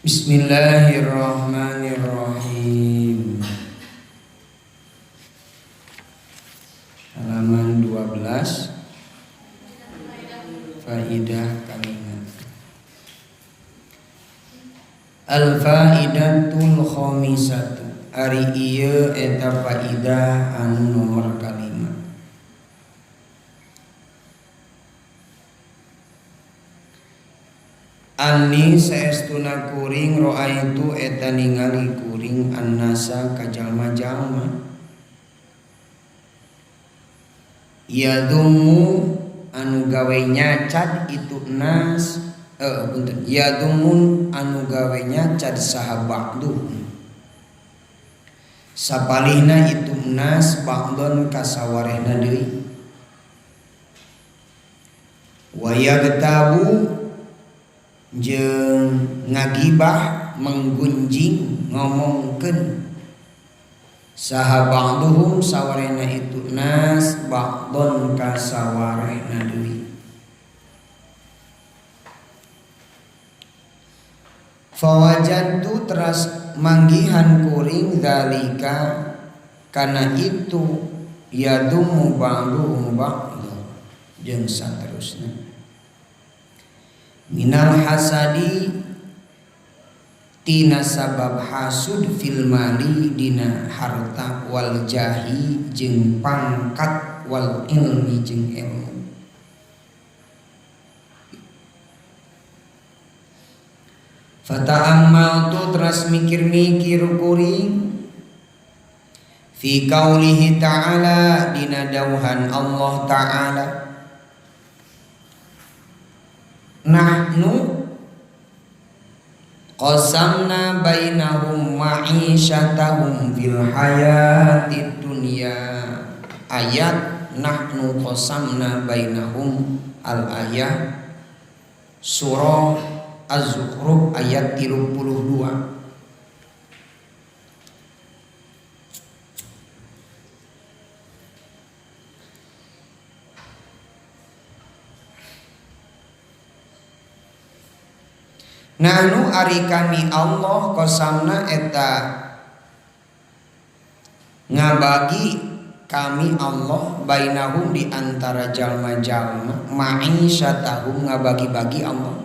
Bismillahirrahmanirrahim. Halaman 12, faidah kalimat. Al faidatul khamisatu, ari ieu eta faidah anu nomor kalima. Anni saestuna kuring roaitu eta ningali kuring annasa ka jalma-jalma yadumu anu gawe nyacad itu nas punten yadumun anu gawe nyacad saha ba'du sapalihna itu nas ba'don kasawarehna deui wa yagtabu jeung ngagibah menggunjing ngomongkeun saha ba'duhum sawarehna itu nas ba'don kasawarehna deui. Fawajadtu teras manggihan kuring zalika kana itu yadumu ba'duhum ba'dha jeung saterusna minal hasadi tina sabab hasud fil mali dina harta wal jahi jeung pangkat wal ilmi jeung ilmu. Fata'ammaltu teras mikir-mikir kuring fi qaulihi ta'ala dina dauhan Allah ta'ala nahnu qasamna bainahum ma'isyatahum fil hayatid dunya. Ayat nahnu qasamna bainahum al ayah surah Az-Zukhruf ayat 32. Nahnu ari kami Allah qasamna eta ngabagi kami Allah bainahum di antara jalma-jalma ma'isyatahum ngabagi-bagi Allah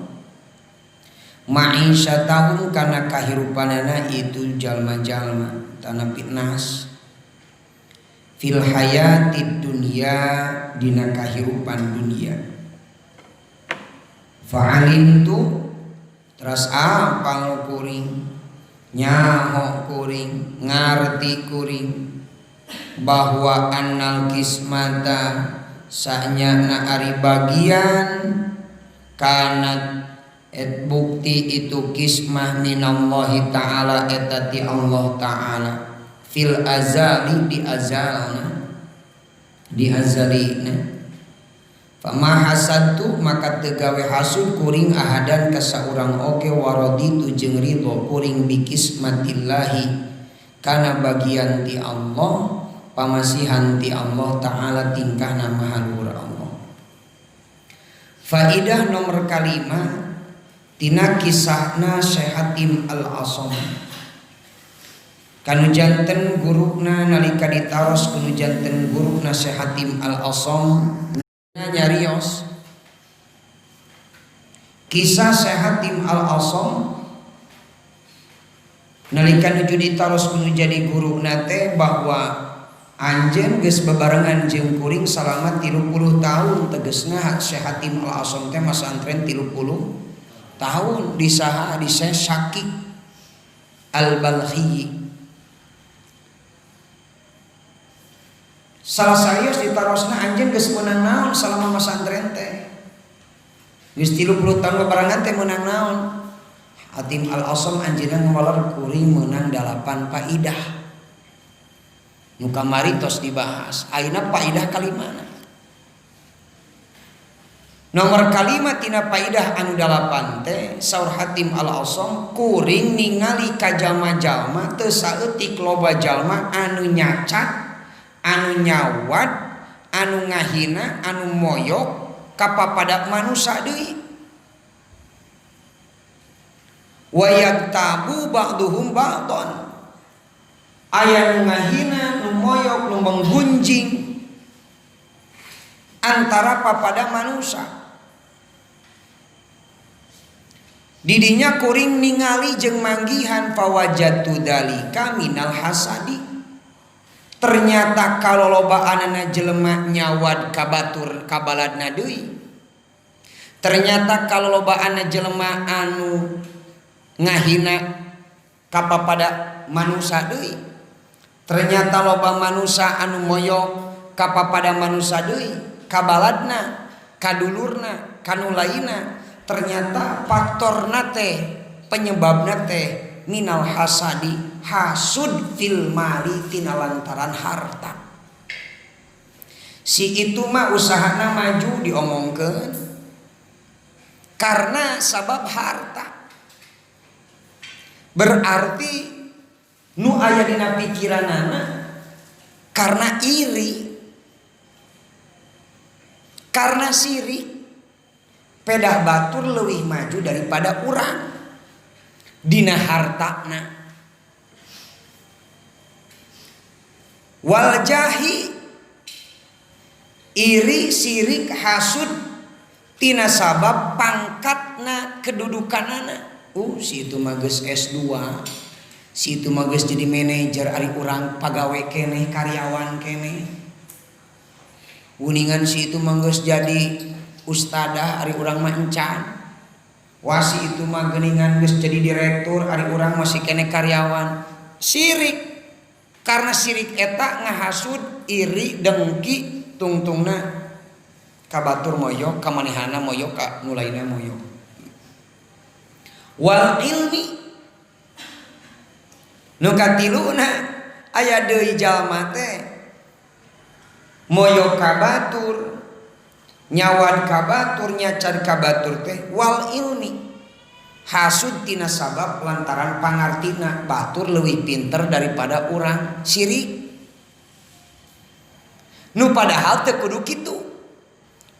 ma'isyatahum kana kahirupanana itu jalma-jalma tanah fitnas fil hayatid dunya dina kahirupan dunia. Fa'alimtu teras apal kuring nyaho kuring ngarti kuring bahwa annal kismata sanyana ari bagian kana et bukti itu kismah minallahi ta'ala eta ti Allah ta'ala fil azali di azalna di azalina. Fama hasadtu maka tegawe hasud kuring ahadan ka saurang oge waraditu jeung ridho kuring bikismatillahi kana bagian ti Allah pamasihan ti Allah ta'ala tingkahna maha luhur Allah. Faidah nomor kalima tina kisahna Syekh Hatim Al-Asom kanu janten guruna nalika ditaros kanu janten guruna Syekh Hatim Al-Asom nyarios kisah Syekh Hatim Al-Asom nalika nuju ditaros kanu jadi guruna teh bahwa anjeun geus bebarengan jeung kuring salama 30 tahun tegesna Syekh Hatim Al-Asom teh masantren 30 tahun di saha di Syekh Syakik Al-Balkhi. Salah serius ditarosna anjeun geus meunang naon salama masantren teh geus 30 tahun bebarengan teh meunang naon. Hatim Al-Asom anjeunna ngawaler kuring meunang 8 faidah nu kamari tos dibahas. Ayeuna faidah kalimana? Nomor kalima tina faidah anu 8 teh saur Hatim Al-Asom kuring ningali ka jalma-jalma teu saeutik loba jalma anu nyacat, anu nyawad, anu ngahina, anu moyok kapapada manusa deui. Wa yaktabu ba'duhum ba'don, aya nu ngahina, nu moyok, nu menggunjing antara papada manusia. Didinya kuring ningali jeung manggihan fawajatu dalika minal hasadi. Ternyata kalau lobaanana jelema nyawad kabatur kabaladna deui. Ternyata kalau lobaanana jelema anu ngahina kapapada manusia deui. Ternyata loba manusia anu moyok kapapada manusia deui, kabaladna, kadulurna, kanu lainna. Ternyata faktorna teh, penyebabna teh minal hasadi, hasud fil mali, tina lantaran harta. Si itu mah usahana maju diomongkeun karena sabab harta. Berarti nu aya dina pikiranana karena iri, karena sirik, pedah batur leuwih maju daripada urang dina hartana. Wal jahi, iri, sirik, hasud tina sabab pangkatna, kedudukanana. Si itu mah geus S2, si itu mah geus jadi manajer, ari urang pagawe keneh, karyawan keneh. Wuningan si itu mah geus jadi ustadah, ari urang mah encan. Wasi itu mah geuningan geus jadi direktur, ari urang masih keneh karyawan. Sirik, karena sirik eta ngahasud, iri, dengki, tungtungna ka batur moyok, ka manehana moyok, ka nu lainna moyok. Wal ilmi, nu katiluna aya deui jalma teh moyok ka batur, nyawad ka batur, nyacar ka batur teh wal ilmi, hasud tina sabab lantaran pangartina batur leuwih pinter daripada urang, sirik. Nu padahal teu kudu kitu.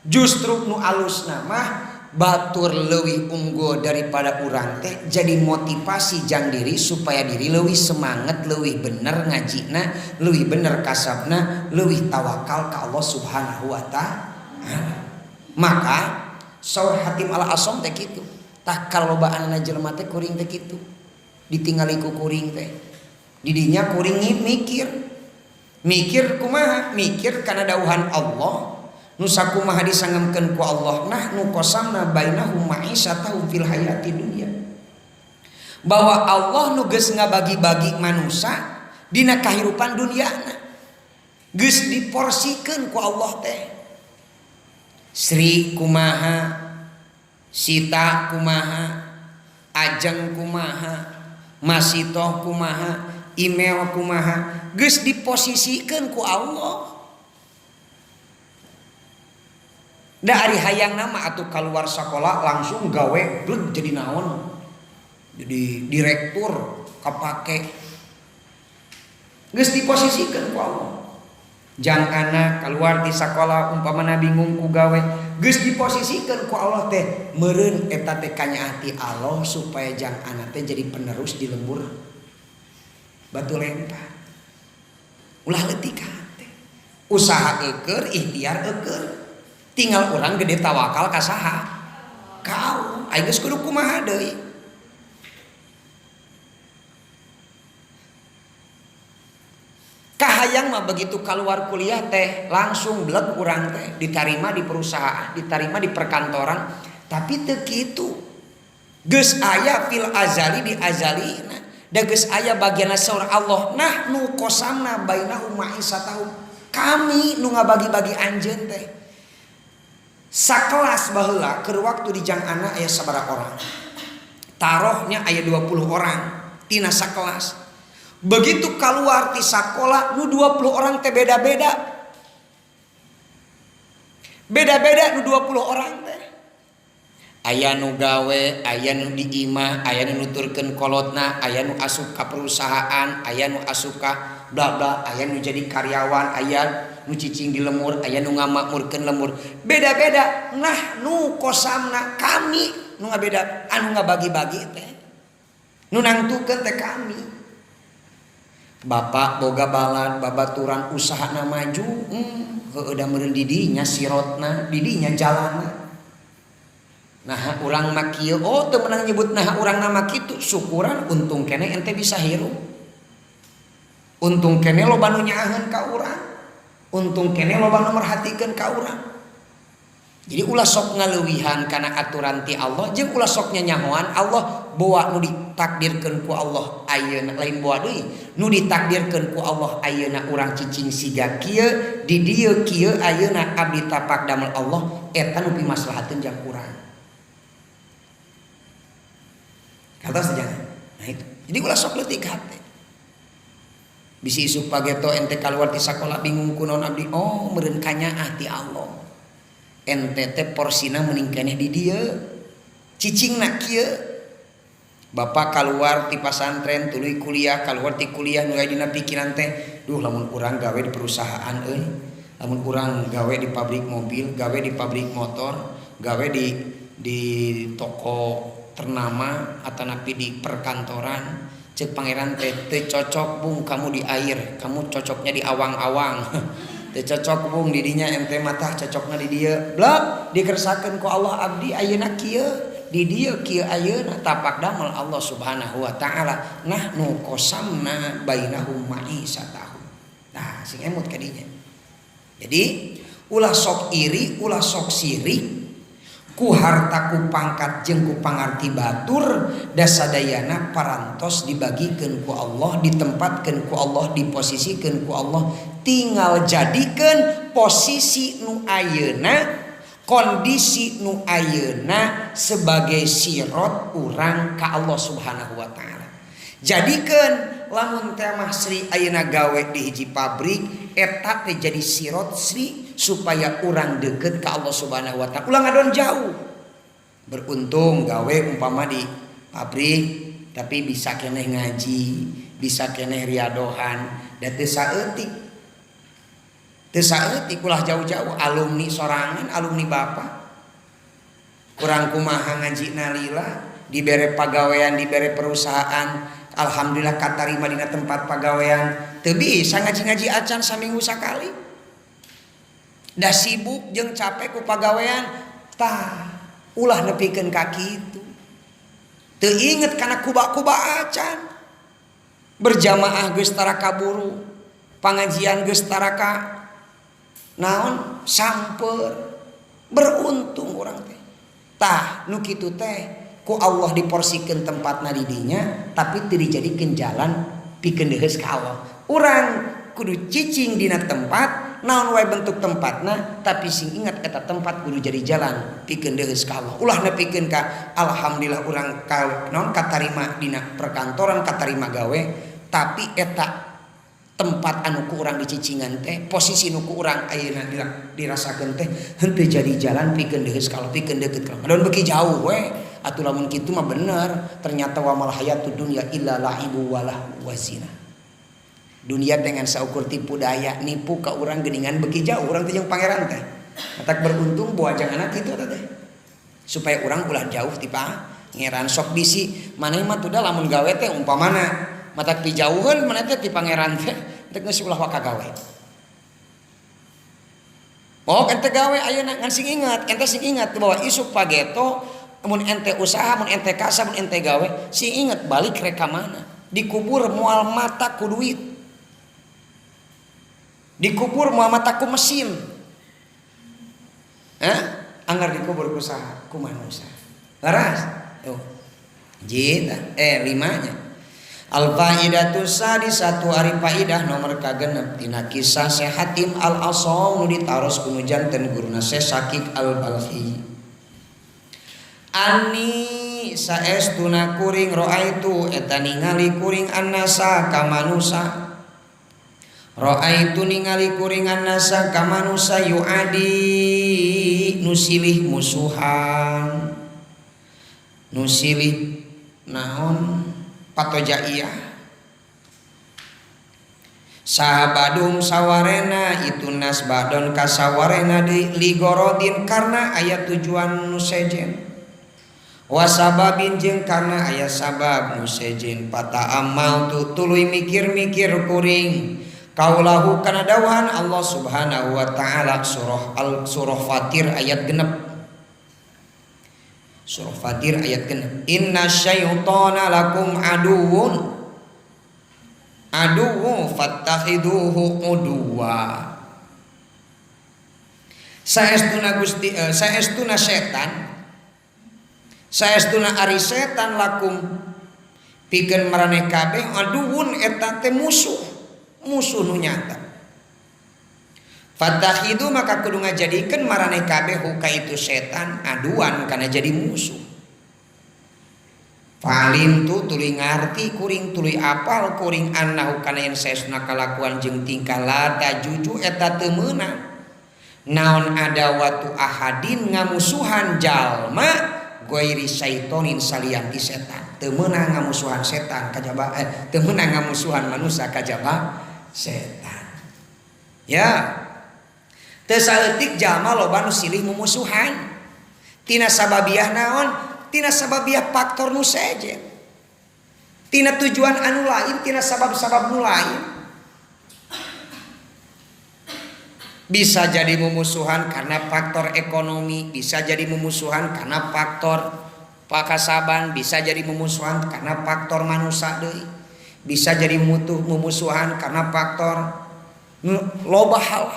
Justru nu alusna mah batur leuwih unggul daripada urang teh jadi motivasi jang diri supaya diri leuwih semangat, leuwih bener ngajina, leuwih bener kasabna, leuwih tawakal ka Allah Subhanahu wa taala. Maka saur Hatim Al-Asom teh kitu. Tah kalobaanna jelema teh kuring teh kitu. Ditingali ku kuring teh. Didinya kuring mikir. Mikir kumaha? Mikir kana dawuhan Allah. Nu sakumaha disangemkeun ku Allah, nahnu qasamna bainahum ma'isyatahum fil hayati dunya. Bahwa Allah nu geus ngabagi-bagi manusia dina kahirupan duniana. Geus diporsikeun ku Allah teh. Sri kumaha, Sita kumaha, Ajeng kumaha, Masitoh kumaha, Email kumaha, geus diposisikeun ku Allah. Da ari hayang nama atuh keluar sekolah langsung gawe bleg jadi naon? Jadi direktur kapake. Geus diposisikeun ku Allah. Jang anak keluar di sekolah umpamana bingung ku gawe, geus diposisikeun ku Allah teh meureun eta teh kanyaati Allah supaya jang anak teh jadi penerus di lembur batu lempar. Ulah leutik hate. Usaha eueur, ikhtiar eueur. Tinggal orang gede tawakal ka saha? Ka Allah. Aing geus kudu kumaha deui. Kahayang mah begitu keluar kuliah teh langsung bleg urang teh diterima di perusahaan, diterima di perkantoran, tapi teu kitu. Geus aya fil azali di azalina. Da geus aya bagianna saur Allah, nahnu qasamna bainahum ma'isyatahum. Kami nu ngabagi-bagi anjeun teh. Sakelas baheula keur waktu di jang anak aya sabaraha orang. Tarohnya aya 20 orang tina sakelas. Begitu keluar ti sakola nu 20 orang teh beda-beda. Beda-beda nu 20 orang teh. Aya nu gawe, aya nu di imah, aya nu nuturkeun kolotna, aya nu asup ka perusahaan, aya nu asup ka bla bla, aya nu jadi karyawan, aya nu cicing di lemur, aya nu ngamakmurkeun lemur. Beda-beda. Nah nu kosamna kami nu ngabeda anu ngabagi-bagi teh. Nu nangtukeun teh kami. Bapak boga balad babaturan usahana maju, heueuh da meureun di dinya sirotna, di dinya jalanna. Nah urang mah kieu, oh teu meunang nyebut nah urang nama kitu, syukuran untung keneh ente bisa hirup. Untung keneh loba nu nyaaheun ka urang. Untung keneh loba nu merhatikeun ka urang. Jadi ulah sok ngaleuwihan kana aturan ti Allah jeung ulah sok nyanyahoan Allah boa nu ditakdirkeun ku Allah ayeuna lain boa deui nu ditakdirkeun ku Allah ayeuna urang cicing siga kieu di dieu kieu ayeuna abdi tapak damel Allah eta nu pimaslahateun jang urang. Kata jangan. Nah itu. Jadi ulah sok leutik hate. Bisi isuk pageto ente kaluar ti sakola bingung kunaon abdi, oh meureun kanyaah ti Allah. Ente teh porsina mending keneh di dieu. Cicingna kieu. Bapak keluar ti pasantren tuluy kuliah, keluar ti kuliah nu aya dina pikiran teh, duh lamun urang gawe di perusahaan euy. Lamun urang gawe di pabrik mobil, gawe di pabrik motor, gawe di toko ternama atanapi di perkantoran. Cek pangeran teh teu cocok bung kamu di air, kamu cocoknya di awang-awang. Teu cocok bung di dinya ente mah cocokna di dieu. Blek dikersakeun ku Allah abdi ayeuna kieu, di dieu kieu ayeuna tapak damel Allah Subhanahu wa taala. Nahnu qasamna bainahum ma'isatahum. Nah, sing emut ka dinya. Jadi ulah sok iri, ulah sok sirik ku harta ku pangkat jeung ku pangarti batur dasadayana parantos dibagikeun ku Allah, ditempatkeun ku Allah, diposisikeun ku Allah, tinggal jadikeun posisi nu ayeuna, kondisi nu ayeuna sebagai sirot urang ka Allah Subhanahu wa taala. Jadikeun lamun teh mah Sri ayeuna gawe di hiji pabrik eta teh jadi sirot Sri supaya urang deket ke Allah Subhanahu wa taala. Ulah ngadon jauh. Beruntung gawe umpama di pabrik tapi bisa keneh ngaji, bisa keneh riadohan, da teu saeutik. Teu saeutik ulah jauh-jauh alumni sorangan, alumni bapak. Kurang kumaha ngajina lila, dibere pagawean, dibere perusahaan, alhamdulillah katarima dina tempat pagawean, teu bisa ngaji-ngaji acan saminggu sakali. Dah sibuk jeung capek ku pagawean, tah ulah nepikeun ka kitu. Teu inget kana kuba-kuba acan. Berjamaah geus tara kaburu, pangajian geus tara ka naon samper. Beruntung urang teh. Tah nu kitu teh ku Allah diporsikeun tempatna di dinya tapi teu dijadikeun jalan pikeun deuheus ka Allah. Urang kudu cicing dina tempat naon wae bentuk tempatna tapi sing ingat eta tempat kudu jadi jalan pikeun deuheus ka Allah. Ulah nepikeun ka alhamdulillah urang ka naon katarima dina perkantoran katarima gawe tapi eta tempat anu ku urang dicicingan teh posisi nu ku urang ayeuna dirasakeun teh henteu jadi jalan pikeun deuheus ka Allah, pikeun deukeut ka Allah. Lamun beuki jauh we atuh lamun kitu mah bener ternyata wa mal hayatud dunya illa la'ibu walah wazina. Dunia dengan saukur tipu daya nipu ka urang geuningan beuki jauh urang teh jeung pangeran teh. Matak beruntung boa jangan kitu teh. Supaya urang ulah jauh ti pangeran sok bisi maneh mah tuh lamun gawe teh umpamana matak pijauheun maneh teh ti pangeran teh teh geus ulah waka gawe. Oh ente gawe ayeuna ngan sing ingat, ente sing ingat bahwa isuk pageto mun ente usaha, mun ente kasab, mun ente gawe, sing ingat balik rek ka mana. Dikubur moal mata ku duit. Dikubur moal mata ku mesin. Hah? Anggar dikubur ku saha? Ku manusia. Laras? Tuh. Jita limanya. Al faidatu sadisatu ari faidah nomor kagenep tina kisah Syekh Hatim Al-Asham nu ditaros ku nu janten guruna Syekh Syakik Al-Balkhi. Ani saestuna kuring roaitu eta ningali kuring annasa ka manusa. Roaitu ningali kuring annasa ka manusa yuadi nu silih musuhan. Nu silih naon patojaiyah sahabadum sawarena itu nasbadon kasawarena di ligorodin karena aya tujuan nu sejen Wasababin jeung karena aya sabab nu sejen pata amal tu tuluy mikir-mikir kuring kaulahu kana dawuhan Allah Subhanahu wa taala surah Al surah Fatir ayat 6. Surah Fatir ayat 6. Inna syaitana lakum aduwwun aduwwu fattakhiduhu uduwa. Saestuna Gusti saestuna setan saestuna ari setan lakum pikeun maraneh kabeh aduwwun eta teh musuh, musuh nu nyata. Fatakhidu maka kudu ngajadikeun maraneh kabeh ka itu setan aduan kana jadi musuh. Falim tu tuluy ngarti kuring tuluy apal kuring annahu kana yen saestuna kalakuan jeung tingkah lata juju eta teu meunang. Naon adawatu ahadin ngamusuhan jalma ghairi syaitonin salian ti setan. Teu meunang ngamusuhan setan kajaba teu meunang ngamusuhan manusia kajaba setan. Ya. Teu saeutik jalma loba nu silih mumusuhan. Tina sababiah naon? Tina sababiah faktor nu sejen. Tina tujuan anu lain, tina sabab-sabab nu lain. Bisa jadi mumusuhan karena faktor ekonomi, bisa jadi mumusuhan karena faktor pakasaban, bisa jadi mumusuhan karena faktor manusia deui. Bisa jadi mumusuhan karena faktor loba hal.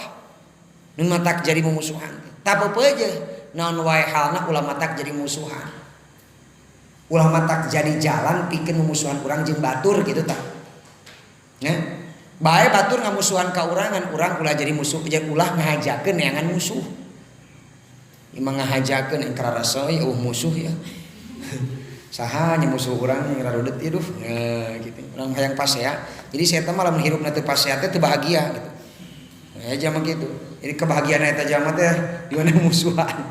Nu matak jadi mumusuhan. Tah apa aja naon wae halna ulah matak jadi musuhan. Ulah matak jadi jalan pikeun mumusuhan urang jeung batur gitu tah. Ya. Bae batur ngamusuhan ka urangan, urang ulah jadi musuh, jeung ulah ngahajakeun neangan musuh. Ieu mah ngahajakeun yang kararasa eueuh musuh ya. Saha nya musuh urang yang rarudet ieu duh. Nah, gitu. Urang hayang pasea. Jadi saya mah lamun hirupna teu pasea teh teu bahagia gitu. Ya jalma gitu. Jadi kebahagiaan eta jalma teh di mana musuhan.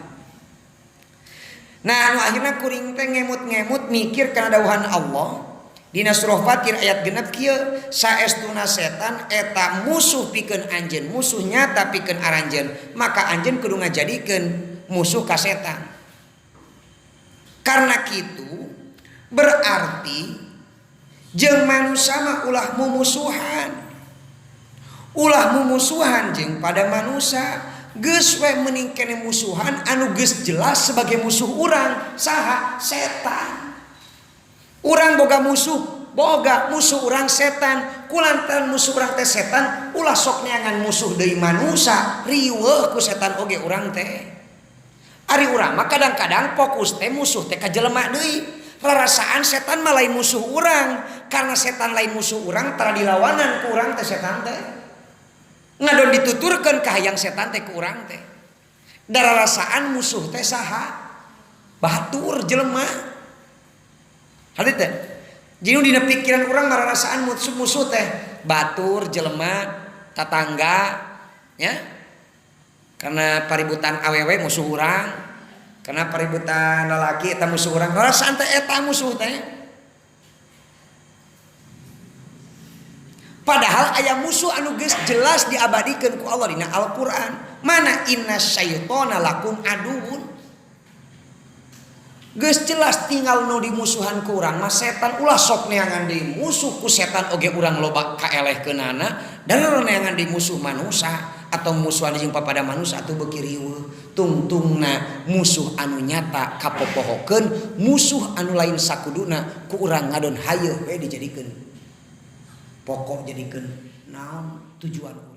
Nah, anu akhirna kuring teh ngemut-ngemut mikir kana dawuhan Allah. Dina surah Fatir ayat 6 kieu, saestuna setan eta musuh pikeun anjeun, musuh nyata pikeun aranjeun, maka anjeun kudu ngajadikeun musuh ka setan. Karena kitu berarti jeung manusia mah ulah mumusuhan. Ulah mumusuhan jeung pada manusia, geus we mending kene musuhan anu geus jelas sebagai musuh urang, saha? Setan. Urang boga musuh, boga musuh urang setan. Kulantaran musuh urang teh setan, ulah sok neangan musuh deui manusia, riweuh ku setan oge urang teh. Ari urang mah kadang-kadang fokus teh musuh teh ka jelema deui. Rarasaan setan mah lain musuh urang, karena setan lain musuh urang tara dilawanan ku urang teh setan teh. Ngadon dituturkeun ka hayang setan teh ku urang teh. Dararasaan musuh teh saha? Batur jelema. Hati teh. Jadi dina pikiran urang mararasaan musuh-musuh teh batur jelema tatangga ya. Karena paributan awewe musuh urang, karena paributan lalaki eta musuh urang. Rarasaan teh eta musuh teh. Padahal aya musuh anu geus jelas diabadikeun ku Allah dina Al-Qur'an. Mana inna syaitona lakum aduwwun. Geus jelas tinggal nu dimusuhan ku urang mah setan, ulah sok neangan deui musuh ku setan oge urang loba kaelehkeunana dan neangan deui musuh manusia atau musuhan jeung papada manusia atuh beuki riweuh. Tungtungna musuh anu nyata kapopohokeun, musuh anu lain sakuduna ku urang ngadon hayeung we dijadikeun pokok, jadikeun naon tujuan urang.